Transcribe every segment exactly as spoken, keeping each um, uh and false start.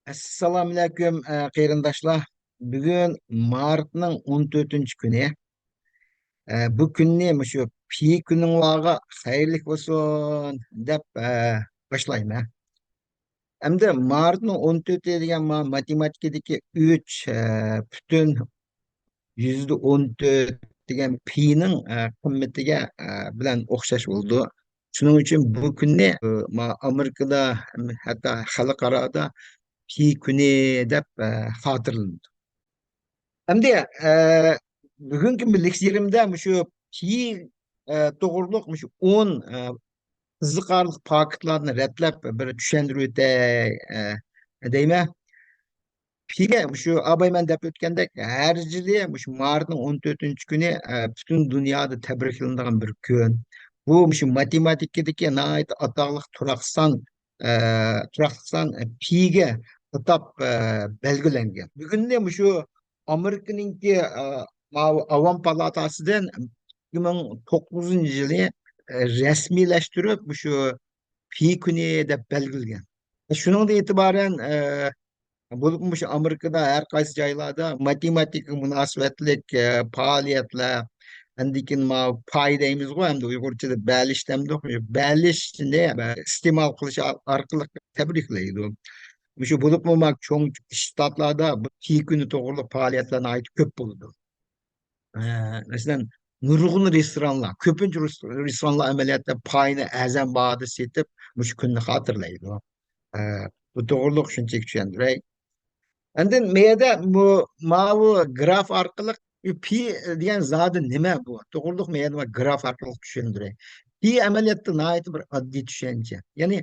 ئەسسالامۇئەلەيكۇم، ئە، قېرىنداشلار. بۈگۈن مارتنىڭ ئون تۆتىنچى كۈنى. ئە، بۇ كۈننى مۇشۇ پى كۈنۈڭلارغا خەيرلىك بولسۇن دەپ، ئە، باشلايمەن. ئەمدى مارتنىڭ ئون تۆتى دېگەن ما-، ماتېماتىكىدىكى ئۈچ، ئە، پۈتۈن يۈزدە ئون تۆت دېگەن پىنىڭ، ئە، قىممىتىگە، ئە، بىلەن ئوخشاش بولىدۇ. شۇنىڭ ئۈچۈن بۇ كۈننى، ئە، ما-، ئامېرىكىدا، ھەتتا خەلقئارادا پى كۈنى دەپ، ئە، خاتىرىلىنىدۇ. ئەمدى، ئە، بۈگۈنكى لېكسىيەمدە مۇشۇ پى، ئە، توغرۇلۇق مۇشۇ ئون، ئە، قىزىقارلىق پاكىتلارنى رەتلەپ بىر چۈشەندۈرۈۋېتەي، ئە، دەيمەن. پىگە مۇشۇ ئابايمەن دەپ ئۆتكەندەك، ھەر يىلى مۇشۇ مارتنىڭ ئون تۆتىنچى كۈنى، ئە، پۈتۈن دۇنيادا تەبرىكلىنىدىغان بىر كۈن. بۇ مۇشۇ ماتېماتىكىدىكى ناھايىتى ئاتاقلىق تۇراق سان، ئە، تۇراقلىق سان، ئە، پىگە ئاتاپ، ئە، بەلگىلەنگەن. بۈگۈندە مۇشۇ ئامېرىكىنىڭكى، ئە، ماۋۇ ئاۋام پالاتاسىدىن ئىككى مىڭ توققۇزىنچى يىلى، ئە، رەسمىيلەشتۈرۈپ، مۇشۇ پى كۈنى دەپ بەلگىلىگەن. شۇنىڭدىن ئېتىبارەن، ئە، بولۇپمۇ مۇشۇ ئامېرىكىدا ھەر قايسى جايلاردا ماتېماتىكىغا مۇناسىۋەتلىك، ئە، پائالىيەتلەر، ئاندىن كېيىن ماۋۇ پاي دەيمىزغۇ، ئەمدى ئۇيغۇرچىدا بەلىش دەمدۇق، شۇ بەلىشنى ئىستېمال قىلىش ئار-، ئارقىلىق تەبرىكلەيدۇ. مۇشۇ بولۇپمۇ ما چوڭ شتاتلاردا بۇ پى كۈنى توغرۇلۇق پائالىيەتلەر ناھايىتى كۆپ بولىدۇ. ئە، مەسىلەن، نۇرغۇن رېستورانلار، كۆپىنچە رېس-، رېستورانلار ئەمەلىيەتتە پاينى ئەرزان باھادا سېتىپ، مۇشۇ كۈننى خاتىرىلەيدۇ. ئە، بۇ توغرۇلۇق شۇنچىلىك چۈشەندۈرەي. ئاندىن مەيەدە بۇ ماۋۇ گراف ئارقىلىق پى دېگەن زادى نېمە بۇ؟ توغرۇلۇق مەيەدە گراف ئارقىلىق چۈشەندۈرەي. پى ئەمەلىيەتتە ناھايىتى بىر ئاددىي چۈشەنچە. يەنى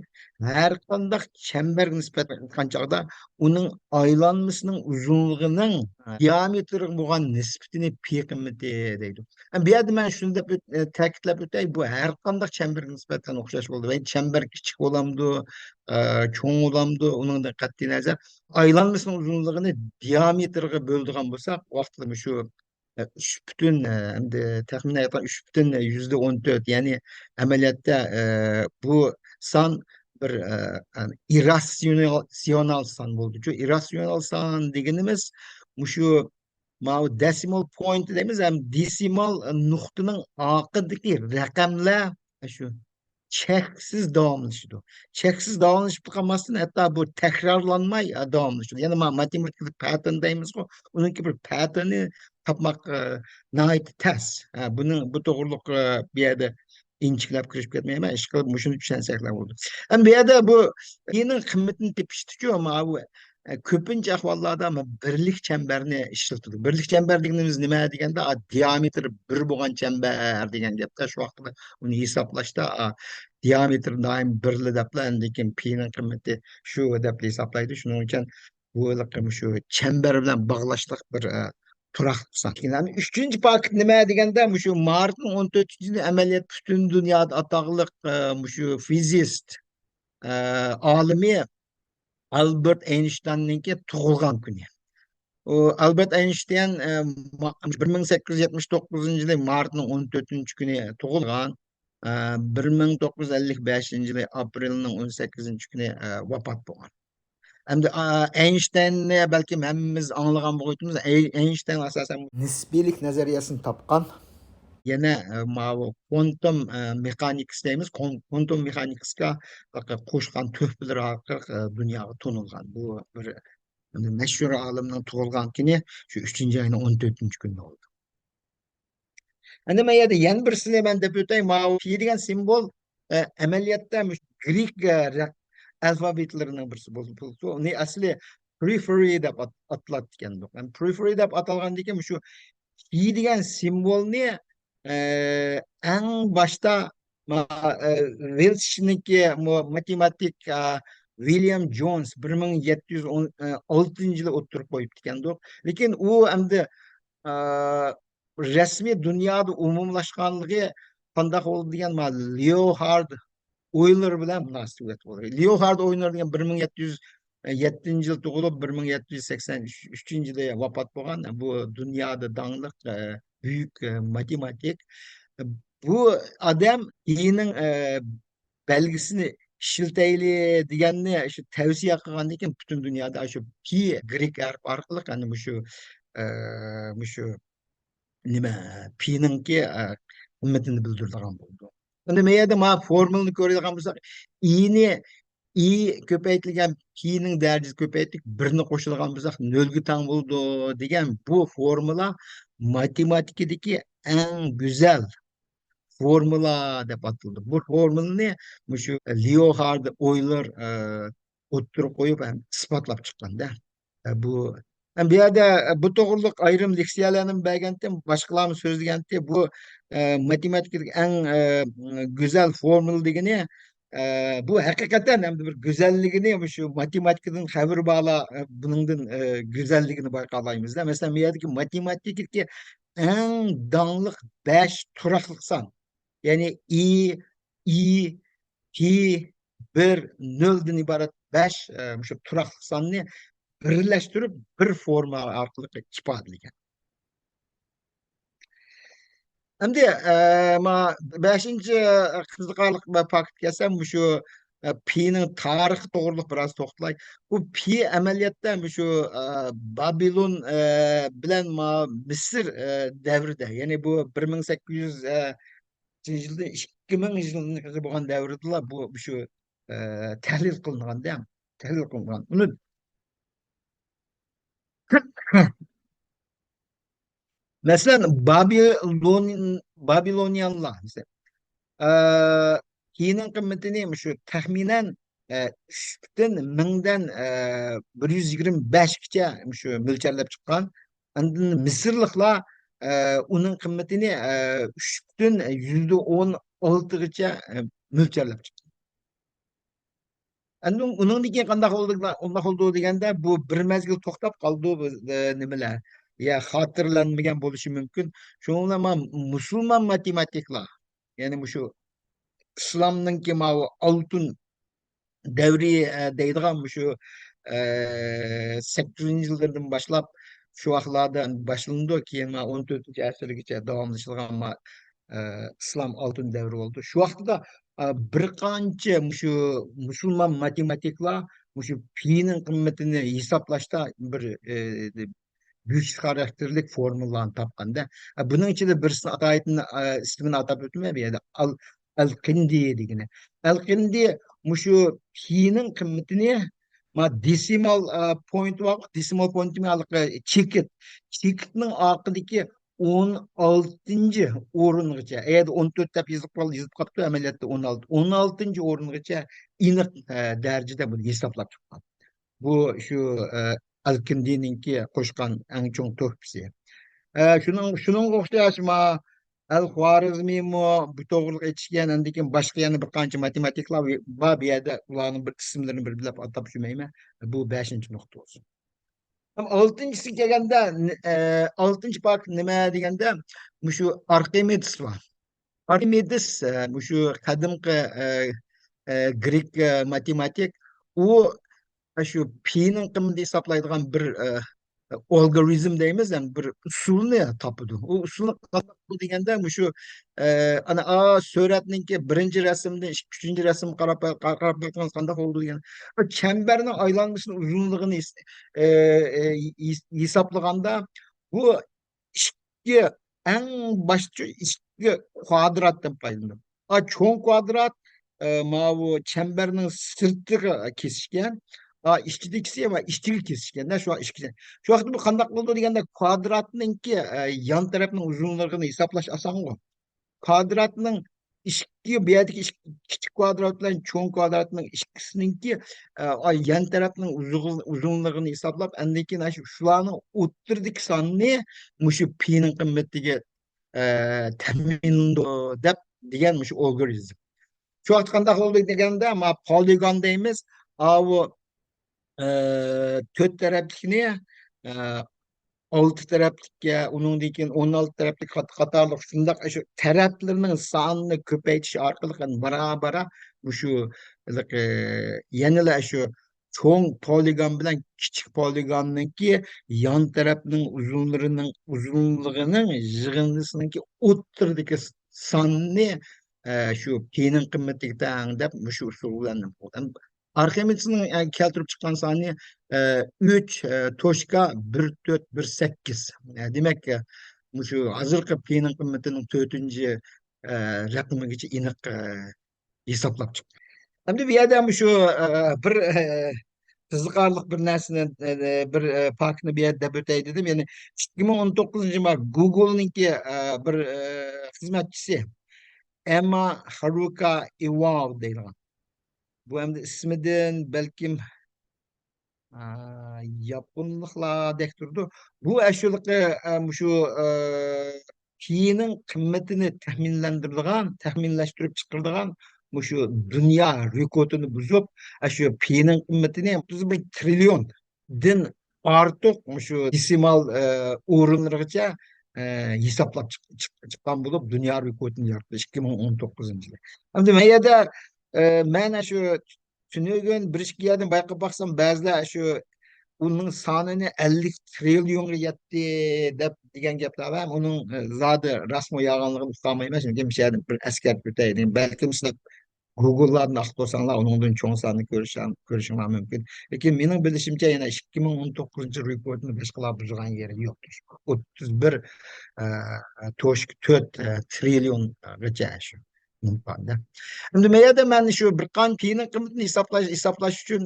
ھەر قانداق چەمبەرگە نىسبەتەن ئېيتقان چاغدا ئۇنىڭ ئايلانمىسىنىڭ ئۇزۇنلۇقىنىڭ دىئامېتىرغا بولغان نىسبىتىنى پى قىممىتى دەيدۇ. ئەمما بۇ يەردە مەن شۇنى دەپ ئۆت-، ئە، تەكىتلەپ ئۆتەي، بۇ ھەر قانداق چەمبەرگە نىسبەتەن ئوخشاش بولىدۇ. ۋە چەمبەر كىچىك بولامدۇ، ئە، چوڭ بولامدۇ، ئۇنىڭدىن قەتئىينەزەر، ئايلانمىسىنىڭ ئۇزۇنلۇقىنى دىئامېتىرغا بۆلىدىغان بولساق، ۋاقتىدا مۇشۇ ئۈچ پۈتۈن، ئەمدى تەخمىنەن ئېيتقاندا، ئۈچ پۈتۈن يۈزدە ئون تۆت، يەنى ئەمەلىيەتتە، ئە، بۇ سان بىر، ئە، ئىرراتسىيونال سان بولىدۇ. شۇ ئىرراتسىيونال سان دېگىنىمىز مۇشۇ ماۋۇ دېسىمال پوينت دەيمىز، ھەم دېسىمال نۇقتىنىڭ ئارقىدىكى رەقەملەر شۇ چەكسىز داۋاملىشىدۇ. چەكسىز داۋاملىشىپ قالماستىن، ھەتتا بۇ تەكرارلانماي، ئە، داۋاملىشىدۇ. يەنى ما-، ماتېماتىكىلىق پەتېرن دەيمىزغۇ، ئۇنىڭكى بىر پەتېرنى تاپماق، ئە، ناھايىتى تەس. ئە، بۇنى، بۇ توغرۇلۇق، ئە، بۇ يەردە ئىنچىكىلەپ كىرىشىپ كەتمەيمەن. ئىشقىلىپ، مۇشۇنى چۈشەنسەكلا بولىدۇ. ئەمما بۇ يەردە بۇ پىنىڭ قىممىتىنى تېپىشتىچۇ، ماۋۇ ئە، كۆپىنچە ئەھۋاللاردا مە-، بىرلىك چەمبەرنى ئىشلىتىدۇ. بىرلىك چەمبەر دېگىنىمىز نېمە دېگەندە، ئا، دىئامېتىر بىر بولغان چەمبەر دېگەن گەپتە. شۇ ۋاقىتتا ئۇنى ھېسابلاشتا، ئا، دىئامېتىر دائىم بىرلا دەپلا، ئاندىن كېيىن پىنىڭ قىممىتى شۇ دەپلا ھېسابلايدۇ. شۇنىڭ ئۈچۈن بۇ ھېلىقى مۇشۇ چەمبەر بىلەن باغلاشلىق بىر، ئە، تۇراقلىق سان. كېيىن ئۈچىنچى پاكىت نېمە دېگەندە، مۇشۇ مارتنىڭ ئون تۆتىنچى كۈنى ئەمەلىيەت پۈتۈن دۇنيادا ئاتاقلىق، ئە، مۇشۇ فىزىست، ئە، ئالىمى ئالبېرت ئەينشتايننىڭكى تۇغۇلغان كۈنى. ئۇ ئالبېرت ئەينشتاين، ئە، ما-، بىر مىڭ سەككىز يۈز يەتمىش توققۇزىنچى يىلى مارتنىڭ ئون تۆتىنچى كۈنى تۇغۇلغان. ئە، بىر مىڭ توققۇز يۈز ئەللىك بەشىنچى يىلى ئاپرېلنىڭ ئون سەككىزىنچى كۈنى، ئە، ۋاپات بولغان. ئەمدى، ئە، ئەينشتايننى بەلكىم ھەممىمىز ئاڭلىغان بولغىيتىمىز. ئەي-، ئەينشتاين ئاساسەن نىسپىيلىك نەزەرىيەسىنى تاپقان. يەنە، ئە، ماۋۇ كوانتوم، ئە، مېخانىكىسى دەيمىز، كون-، كوانتوم مېخانىكىسىغا قوشقان تۆھپىلىرى ئارقىلىق، ئە، دۇنياغا تونۇلغان. بۇ بىر مەشھۇر ئالىمنىڭ تۇغۇلغان كۈنى شۇ ئۈچىنچى ئاينىڭ ئون تۆتىنچى كۈنى بولدى. ئەنە مەن يەردە يەنە بىرسىنى مەن دەپ ئۆتەي. ماۋۇ پى دېگەن سىمۋول، ئە، ئەمەلىيەتتە مۇشۇ گرېك، ئە، رە-، ئەلفابېتلىرىنىڭ بىرسى بولۇپ، بولۇپتۇ. ئۇنى ئەسلى پېرىفېرى دەپ ئات-، ئاتىلاتتىكەن. ئەم، پېرىفېرى دەپ ئاتالغاندىكىن مۇشۇ پى دېگەن سىمۋولنى، ئە، ئەڭ باشتا ما-، ئە، ۋېلشنىڭكى مۇ-، ماتېماتىك، ئە، ۋىليام جونس بىر مىڭ يەتتە يۈز ئون ئالتىنچى يىلى ئوتتۇرىغا قويۇپتىكەندۇق. لېكىن ئۇ ئەمدى، ئە، رەسمىي دۇنيادا ئومۇملاشقانلىقى قانداق بولدى دېگەن، ما، لېئوھارد ئويلېر بىلەن مۇناسىۋەت بولغان. لېئوھارد ئويلېر دېگەن بىر مىڭ يەتتە يۈز يەتتىنچى يىل تۇغۇلۇپ، بىر مىڭ يەتتە يۈز سەكسەن ئۈچىنچى يىلى ۋاپات بولغان، بۇ دۇنيادا داڭلىق، ئە، بۈيۈك، ئە، ماتېماتىك. بۇ ئادەم پىنىڭ، ئە، بەلگىسىنى ئىشلىتەيلى دېگەننى شۇ تەۋسىيە قىلغاندىن كېيىن، پۈتۈن دۇنيادا شۇ پى گرېك ھەرپى ئارقىلىق، يەنى مۇشۇ، ئە، مۇشۇ نېمە، پىنىڭكى، ئە، قىممىتىنى بىلدۈرىدىغان بولىدۇ. ئەمدى مەيەردە ما فورمۇلىنى كۆرىدىغان بولساق، ئىنى، ئى كۆپەيتىلگەن پىنىڭ دەرىجىسى كۆپەيتىپ، بىرنى قوشىدىغان بولساق، نۆلگە تەڭ بولىدۇ دېگەن بۇ فورمۇلا ماتېماتىكىدىكى ئەڭ گۈزەل فورمۇلا دەپ ئاتىلىدۇ. بۇ فورمۇلىنى مۇشۇ لېئو خارد ئويلېر، ئە، ئوتتۇرىغا قويۇپ ھەم ئىسپاتلاپ چىققاندا. ئە، بۇ، ھەم بۇ يەردە، ئە، بۇ توغرىلىق ئايرىم لېكسىيەلەرنى بەرگەنتىم، باشقىلارمۇ سۆزلىگەنتى، بۇ، ئە، ماتېماتىكىدىكى ئەڭ، ئە، گۈزەل فورمۇلا دېگىنى، ئە، بۇ ھەقىقەتەن ھەم بىر گۈزەللىكىنى مۇشۇ ماتېماتىكىدىن خەۋىرى بارلار، ئە، بۇنىڭدىن، ئە، گۈزەللىكىنى بايقالايمىزدا. مەسىلەن، بۇ يەردىكى ماتېماتىكىدىكى ئەڭ داڭلىق بەش تۇراقلىق سان. يەنى ئى، ئى، پى، بىر، نۆلدىن ئىبارەت بەش، ئە، مۇشۇ تۇراقلىق ساننى بىرلەشتۈرۈپ، بىر فورمۇلا ئارقىلىق ئىپادىلىگەن. ئەمدى، ئە، ما، بەشىنچى، ئە، قىزىقارلىق بىر پاكىتقا كەلسەم، مۇشۇ، ئە، پىنىڭ تارىخى توغرىلىق بىراز توختىلاي. بۇ پى ئەمەلىيەتتە مۇشۇ، ئە، بابىلون، ئە، بىلەن ما، مىسىر، ئە، دەۋرىدە، يەنى بۇ بىر مىڭ سەككىز يۈز، ئە، يىلدىن ئىككى مىڭ يىلغىچە بولغان دەۋردىلا بۇ، مۇشۇ، ئە، تەھلىل قىلىنغاندا، تەھلىل قىلىنغان. ئۇنى مەسىلەن، بابىلون-، بابىلونىيانلار، مەسىلەن، ئە، پىنىڭ قىممىتىنى مۇشۇ تەخمىنەن، ئە، ئۈچتىن مىڭدىن، ئە، بىر يۈز يىگىرمە بەشكىچە مۇشۇ مۆلچەرلەپ چىققان. ئاندىن مىسىرلىقلار، ئە، ئۇنىڭ قىممىتىنى، ئە، ئۈچتىن يۈزدە ئون ئالتىغىچە، ئە، مۆلچەرلەپ چىققان. ئەمدى ئۇنىڭدىن كېيىن قانداق بولدى، ئۇنداق بولدى دېگەندە، بۇ بىر مەزگىل توختاپ قالدى، بۇ، ئە، نېمىلەر. يا خاتىرىلەنمىگەن بولۇشى مۇمكىن. شۇنىڭ بىلەن ما-، مۇسۇلمان ماتېماتىكلار، يەنى مۇشۇ ئىسلامنىڭكى ماۋۇ ئالتۇن دەۋرى، ئە، دەيدىغان مۇشۇ، ئە، سەككىزىنچى يىللىرىدىن باشلاپ شۇ ۋاقىتلاردا باشلىنىدۇ، كېيىن ما ئون تۆتىنچى ئەسىرگىچە داۋاملىشىدىغان ما-، ئە، ئىسلام ئالتۇن دەۋرى بولىدۇ. شۇ ۋاقىتتا، ئە، بىر قانچە مۇشۇ مۇسۇلمان ماتېماتىكلار مۇشۇ پىنىڭ قىممىتىنى ھېسابلاشتا بىر، ئە، گۈچ خاراكتېرلىك فورمۇلىلارنى تاپقاندا، ئە، بۇنىڭ ئىچىدە بىرسىنى ئاتايتىن، ئە، ئىسمىنى ئاتاپ ئۆتمەي بۇ يەردە. ئەل-، ئەلقىندى دېگىنى. ئەلقىندى مۇشۇ پىنىڭ قىممىتىنى، ما، دېسىمال، ئە، پوينت بار، دېسىمال پوينتى ھېلىقى چېكىت. چېكىتنىڭ ئارقىدىكى ئون ئالتىنچى ئورۇنغىچە، ئەگەر ئون تۆت دەپ يېزىپ قال-، يېزىپ قاپتۇ، ئەمەلىيەتتە ئون ئالتە، ئون ئالتىنچى ئورۇنغىچە ئېنىق، ئە، دەرىجىدە بۇنى ھېسابلاپ چىققان. بۇ شۇ، ئە، ئەلكىندىنىڭكى قوشقان ئەڭ چوڭ تۆھپىسى. ئە، شۇنىڭ، شۇنىڭغا ئوخشاش ما، ئەل خوارەزمىمۇ بۇ توغرىلىق ئېيتىشكەن، ئاندىن كېيىن باشقا يەنە بىر قانچە ماتېماتىكلار بار بۇ يەردە، ئۇلارنىڭ بىر ئىسىملىرىنى بىر بىلەپ ئاتاپ يۈرمەيمەن. بۇ بەشىنچى نۇقتا بولسۇن. ئالتىنچىسىگە كەلگەندە، ئە، ئالتىنچى پاكىت نېمە دېگەندە، مۇشۇ ئارخىمېدېس بار. ئارخىمېدېس، ئە، مۇشۇ قەدىمكى، ئە، ئە، گرېك، ئە، ماتېماتىك. ئۇ شۇ پىنىڭ قىممىتىنى ھېسابلايدىغان بىر، ئە، ئالگورىزم دەيمىز، يەنى بىر ئۇسۇلنى تاپىدۇ. ئۇ ئۇسۇلنى قانداق دېگەندە، مۇشۇ، ئە، ئانا، ئا، سۈرەتنىڭكى بىرىنچى رەسىمدىن ئىككى-، ئۈچىنچى رەسىمگە قاراپ، قاراپ باقسىڭىز قانداق بولىدۇ دېگەن. چەمبەرنىڭ ئايلانمىسىنىڭ ئۇزۇنلۇقىنى ھېس-، ئە، ئە، ھېس-، ھېسابلىغاندا، بۇ ئىككى، ئەڭ باشتا ئىككى كۋادراتتىن پايدىلىنىدۇ. ئا، چوڭ كۋادرات، ئە، ماۋۇ چەمبەرنىڭ سىرتىغا كېسىشكەن. ئا، ئىچىدىكىسى ۋە ئىچىگە كېسىشكەن. شۇ ئىككىسى. شۇ ۋاقىتتا بۇ قانداق بولىدۇ دېگەندە، كۋادراتنىڭكى، ئە، يان تەرەپنىڭ ئۇزۇنلۇقىنى ھېسابلاش ئاسانغۇ. كۋادراتنىڭ ئىككى، بۇ يەردىكى ئىككى، كىچىك كۋادرات بىلەن چوڭ كۋادراتنىڭ ئىككىسىنىڭكى، ئە، ئاي، يان تەرەپنىڭ ئۇزۇغ-، ئۇزۇنلۇقىنى ھېسابلاپ، ئاندىن كېيىن شۇ، شۇلارنىڭ ئوتتۇرىدىكى ساننى مۇشۇ پىنىڭ قىممىتىگە، ئە، تەمىنلىنىدۇ دەپ دېگەن مۇشۇ ئالگورىزم. شۇ ۋاقىت قانداق بولدى دېگەندە، ما، پولىگون دەيمىز. ئاۋۇ، ئە، تۆت تەرەپلىكنى، ئە، ئالتە تەرەپلىككە، ئۇنىڭدىن كېيىن ئون ئالتە تەرەپلىك قات-، قاتارلىق شۇنداق شۇ تەرەپلىرىنىڭ سانىنى كۆپەيتىش ئارقىلىق، يەنى بارا-بارا مۇشۇ، ھېلىقى، يەنىلا شۇ چوڭ پولىگون بىلەن كىچىك پولىگوننىڭكى يان تەرەپنىڭ ئۇزۇنلىرىنىڭ، ئۇزۇنلۇقىنىڭ يىغىندىسىنىڭكى ئوتتۇرىدىكى ساننى ئە، شۇ پىنىڭ قىممىتىگە تەڭ دەپ مۇشۇ ئۇسۇل بىلەن. ئارخىمېدسنىڭ، ئە، كەلتۈرۈپ چىققان سانى، ئە، ئۈچ، ئە، توچكا بىر تۆت بىر سەككىز. ئە، دېمەك، ئە، مۇشۇ ھازىرقى پىنىڭ قىممىتىنىڭ تۆتىنچى، ئە، رەقىمىگىچە ئېنىق، ئە، ھېسابلاپ چىقتى. ئەمدى بۇ يەردە مۇشۇ، ئە، بىر، ئە، قىزىقارلىق بىر نەرسىنى، ئە، بىر، ئە، پاكىتنى بۇ يەردە دەپ ئۆتەي دېدىم. يەنى ئىككى مىڭ ئون توققۇزىنچى يىلى گوگولنىڭكى، ئە، بىر، ئە، خىزمەتچىسى ئەمما ھاروكا ئىۋاۋ دەيدىغان. بۇ ئەمدى ئىسمىدىن بەلكىم، ئە، ياپونلۇقلاردەك تۇرىدۇ. بۇ ئاشۇلىقى، ئە، مۇشۇ، ئە، پىنىڭ قىممىتىنى تەخمىنلەندۈرىدىغان، تەخمىنلەشتۈرۈپ چىقىرىدىغان مۇشۇ دۇنيا رېكورتىنى بۇزۇپ، ئاشۇ پىنىڭ قىممىتىنى ئوتتۇز بىر ترىليوندىن ئارتۇق مۇشۇ دېسىمال، ئە، ئورۇنلىرىغىچە، ئە، ھېسابلاپ چىق-، چىق-، چىققان بولۇپ، دۇنيا رېكورتىنى ياراتتى ئىككى مىڭ ئون توققۇزىنچى يىلى. ئەمدى مەن يەردە، ئە، مەن شۇ تۈنۈگۈن بىر ئىككى يەردىن بايقاپ باقسام، بەزىلەر شۇ ئۇنىڭ سانىنى ئەللىك ترىليونغا يەتتى دەپ دېگەن گەپلەر بار. ئۇنىڭ، ئە، زادى راستمۇ يالغانلىقىنى ئۇقالمايمەن. چۈنكى مۇشۇ يەردىن بىر ئەسكەرتىپ ئۆتەي دېدىم. بەلكىم سىلەر گوگللاردىن ئاختۇرساڭلار، ئۇنىڭدىن چوڭ ساننى كۆرۈشۈڭ-، كۆرۈشۈڭلار مۇمكىن. لېكىن مېنىڭ بىلىشىمچە، يەنە ئىككى مىڭ ئون توققۇزىنچى رېكورتنى باشقىلار بۇزغان يېرى يوق. ئوتتۇز بىر، ئە، توشكا تۆت، ئە، ترىليونغىچە شۇ. مۇمكىن. ئەمدى مەيەردە مەن شۇ بىر قانچە پىنىڭ قىممىتىنى ھېسابلاش، ھېسابلاش ئۈچۈن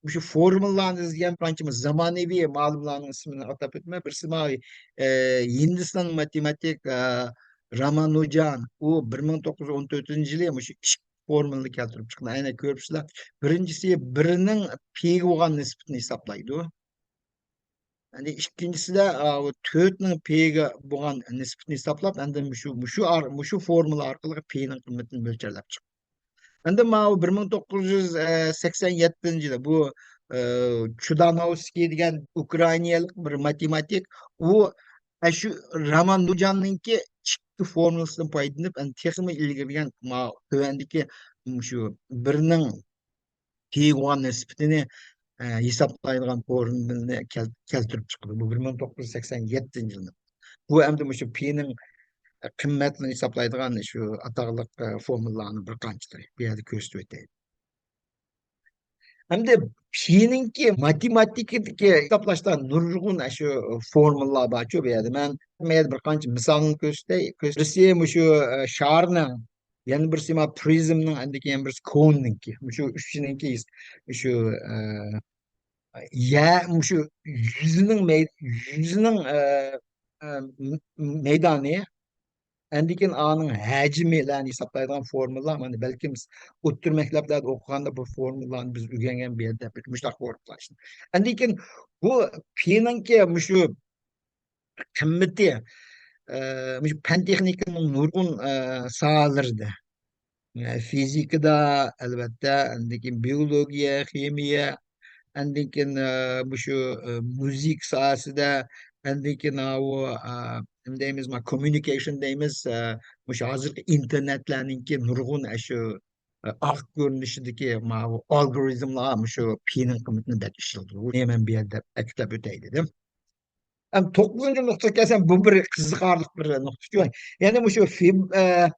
مۇشۇ فورمۇلىلارنى ئىزدىگەن قانچە زامانىۋى ئالىملارنىڭ ئىسمىنى ئاتاپ ئۆتمەي، بىرسى ماۋۇ، ئە، ھىندىستان ماتېماتىك، ئە، رامانۇجان، ئۇ بىر مىڭ توققۇز يۈز ئون تۆتىنچى يىلى مۇشۇ ئىككى فورمۇلىنى كەلتۈرۈپ چىققان. ئەنە كۆرۈپسىلەر، بىرىنچىسى بىرنىڭ پىگە بولغان نىسبىتىنى ھېسابلايدۇ. ئەمدى ئىككىنچىسىدە، ئا، تۆتنىڭ پىگە بولغان نىسبىتىنى ھېسابلاپ، ئەمدى مۇشۇ، مۇشۇ ئار-، مۇشۇ فورمۇلا ئارقىلىق پىنىڭ قىممىتىنى مۆلچەرلەپ چىقتى. ئەمدى ماۋۇ بىر مىڭ توققۇز يۈز سەكسەن يەتتىنچى يىلى بۇ، ئە، چۇدانوۋسكىي دېگەن ئۇكرائىنالىق بىر ماتېماتىك، ئۇ ئە، شۇ رامانۇجاننىڭكى ئىككى فورمۇلىسىدىن پايدىلىنىپ، ئەمدى تېخىمۇ ئىلگىرىلىگەن ماۋۇ تۆۋەندىكى مۇشۇ بىرنىڭ پىگە بولغان نىسبىتىنى، ئە، ھېسابلايدىغان فورمۇلىنى كەل-، كەلتۈرۈپ چىقىدۇ. بۇ بىر مىڭ توققۇز يۈز سەكسەن يەتتىنچى يىلى. بۇ ئەمدى مۇشۇ پىنىڭ قىممەتىنى ھېسابلايدىغان شۇ ئاتاقلىق، ئە، فورمۇلىلارنىڭ بىر قانچىلىرى. بۇ يەردە كۆرسىتىپ ئۆتەي. ئەمدى پىنىڭكى ماتېماتىكىدىكى ھېسابلاشتا نۇرغۇن شۇ فورمۇلىلار بارچۇ بۇ يەردە. مەن بۇ يەردە بىر قانچە مىسالنى كۆرسىتەي. بىرسى مۇشۇ، ئە، شارنىڭ، يەنە بىرسى ما پرىزمنىڭ، ئەندىكىن يەنە بىرسى كوننىڭكى. مۇشۇ ئۈچىنىڭكى شۇ، ئە، يە، مۇشۇ يۈزىنىڭ مەي-، يۈزىنىڭ، ئە، ئە، م-، مەيدانى، ئەندىكىن ئانىڭ ھەجمىلەرنى ھېسابلايدىغان فورمۇلا، مانا بەلكىم سىز ئوتتۇرا مەكتەپلەردە ئوقۇغاندا بۇ فورمۇلىلارنى بىز ئۆگەنگەن بۇ يەردە مۇشۇنداق فورمۇلا ئىشلەيدۇ. ئەندىكىن بۇ پىنىڭكى مۇشۇ قىممىتى، ئە، مۇشۇ پەن تېخنىكىنىڭ نۇرغۇن، ئە، ساھەلىرىدە، ئە، فىزىكىدا، ئەلۋەتتە، ئەندىكىن بىيولوگىيە، خىمىيە، ئەندىكىن، ئە، مۇشۇ، ئە، مۇزىكا ساھەسىدە، ئەندىكىن ئاۋۇ، ئە، نېمە دەيمىز، ما، كوممۇنىكېيشن دەيمىز، ئە، مۇشۇ ھازىرقى ئىنتېرنېتلەرنىڭكى نۇرغۇن ئەشۇ، ئە، ئارقا كۆرۈنۈشىدىكى ماۋۇ ئالگورىزملار مۇشۇ پىنىڭ قىممىتىنى بەك ئىشلىتىدۇ. بۇنى مەن بۇ يەردە ئەكىتلەپ ئۆتەي دېدىم. ئەم، توققۇزىنچى نۇقتىغا كەلسەم، بۇ بىر قىزىقارلىق بىر نۇقتا. يەنى مۇشۇ فېب-، ئە،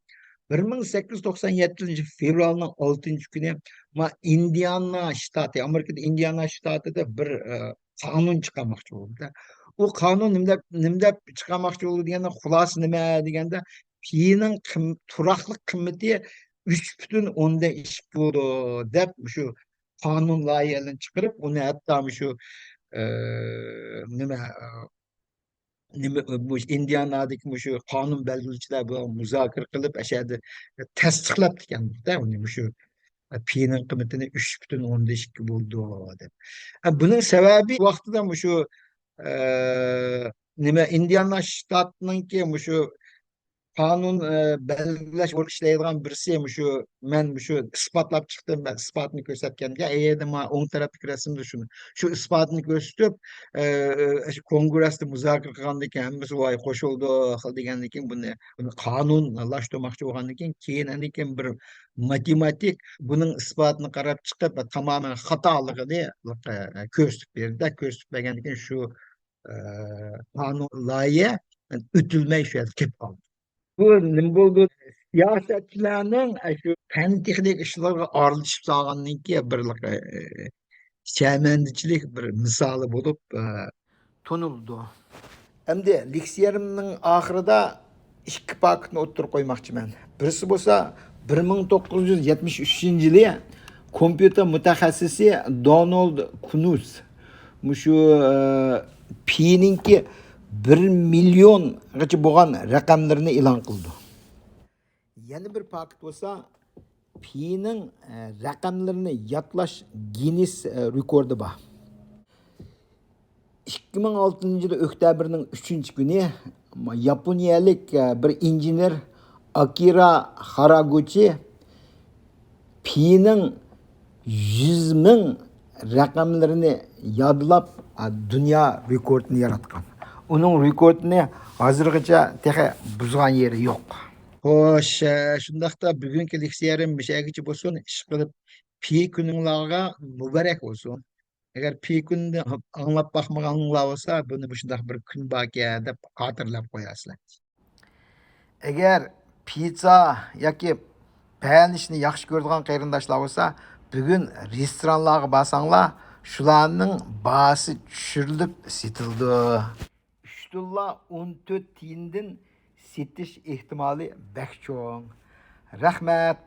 بىر مىڭ سەككىز يۈز توقسان يەتتىنچى فېۋرالنىڭ ئالتىنچى كۈنى، ما، ئىندىئانا شتاتى، ئامېرىكىدا ئىندىئانا شتاتىدا بىر، ئە، قانۇن چىقارماقچى بولدى. ئۇ قانۇن نېمە دەپ، نېمە دەپ چىقارماقچى بولدى دېگەندە، خۇلاسە نېمە دېگەندە، پىنىڭ قىم-، تۇراقلىق قىممىتى ئۈچ پۈتۈن ئوندىن ئىككى بولىدۇ دەپ، مۇشۇ قانۇن لايىھەلىرىنى چىقىرىپ، ئۇنى ھەتتا مۇشۇ، ئە، نېمە، ئە، نېمە، مۇشۇ ئىندىئانادىكى مۇشۇ قانۇن بەلگىلىگۈچىلەر بىلەن مۇزاكىرە قىلىپ، ئەشەدە تەستىقلاپتىكەن-دە، ئۇنى مۇشۇ پىنىڭ قىممىتىنى ئۈچ پۈتۈن ئوندىن ئىككى بولىدۇ دەپ. ئە، بۇنىڭ سەۋەبى ۋاقتىدا مۇشۇ، ئە، نېمە، ئىندىئانا شتاتنىڭكى مۇشۇ قانۇن، ئە، بەلگىلەش ئورنى ئىشلەيدىغان بىرسى مۇشۇ، مەن مۇشۇ ئىسپاتلاپ چىقتىم، مەن ئىسپاتنى كۆرسەتكەن. يا، ئەيەردە ما ئوڭ تەرەپتىكى رەسىمدە شۇنى. شۇ ئىسپاتنى كۆرسىتىپ، ئە، ئە، شۇ كونگرېستا مۇزاكىرە قىلغاندىن كېيىن ھەممىسى ۋاي قوشۇلدى دېگەندىن كېيىن بۇنى، بۇنى قانۇنلاشتۇرماقچى بولغاندىن كېيىن، كېيىن ئاندىن كېيىن بىر ماتېماتىك بۇنىڭ ئىسپاتىنى قاراپ چىقىپ، تامامەن خاتالىقىنى، ئە، كۆرسىتىپ بەردى. كۆرسىتىپ بەرگەندىن كېيىن شۇ، ئە، قانۇن لايىھە ئۆتۈلمەي شۇ يەردە كېلىپ قالدى. بۇ نېمە بولدى؟ سىياسەتچىلەرنىڭ شۇ پەن تېخنىكا ئىشلىرىغا ئارىلىشىپ سالغاندىن كېيىن بىر، ئە، شەرمەندىچىلىك بىر مىسالى بولۇپ، ئە، تونۇلىدۇ. ئەمدى لېكسىيەمنىڭ ئاخىرىدا ئىككى پاكىتنى ئوتتۇرىغا قويماقچىمەن. بىرسى بولسا بىر مىڭ توققۇز يۈز يەتمىش ئۈچىنچى يىلى كومپيۇتېر مۇتەخەسسىسى دونالد كۇنۇس مۇشۇ، ئە، پىنىڭكى بىر مىليونغىچە بولغان رەقەملىرىنى ئېلان قىلىدۇ. يەنە بىر پاكىت بولسا پىنىڭ، ئە، رەقەملىرىنى يادلاش گىننېس، ئە، رېكورتى بار. ئىككى مىڭ ئالتىنچى يىل ئۆكتەبىرنىڭ ئۈچىنچى كۈنى ياپونىيەلىك، ئە، بىر ئىنژېنېر ئاكىرا خاراگۇچى پىنىڭ يۈز مىڭ رەقەملىرىنى يادلاپ، ئە، دۇنيا رېكورتىنى ياراتقان. ئۇنىڭ رېكورتىنى ھازىرغىچە تېخى بۇزغان يېرى يوق. خوش، ئە، شۇنداقتا بۈگۈنكى لېكسىيەم مۇشۇ يەرگىچە بولسۇن. ئىشقىلىپ پى كۈنۈڭلارغا مۇبارەك بولسۇن. ئەگەر پى كۈننى ئاڭلاپ باقمىغانلار بولسا، بۇنى مۇشۇنداق بىر كۈن باركەن دەپ خاتىرىلەپ قويارسىلەر. ئەگەر پىتسا ياكى بەلىشنى ياخشى كۆرىدىغان قېرىنداشلار بولسا، بۈگۈن رېستورانلارغا بارساڭلار، شۇلارنىڭ باھاسى چۈشۈرۈلۈپ سېتىلىدۇ. ئۈچتىنلا ئون تۆت تىيىندىن سېتىش ئېھتىمالى بەك چوڭ. رەھمەت.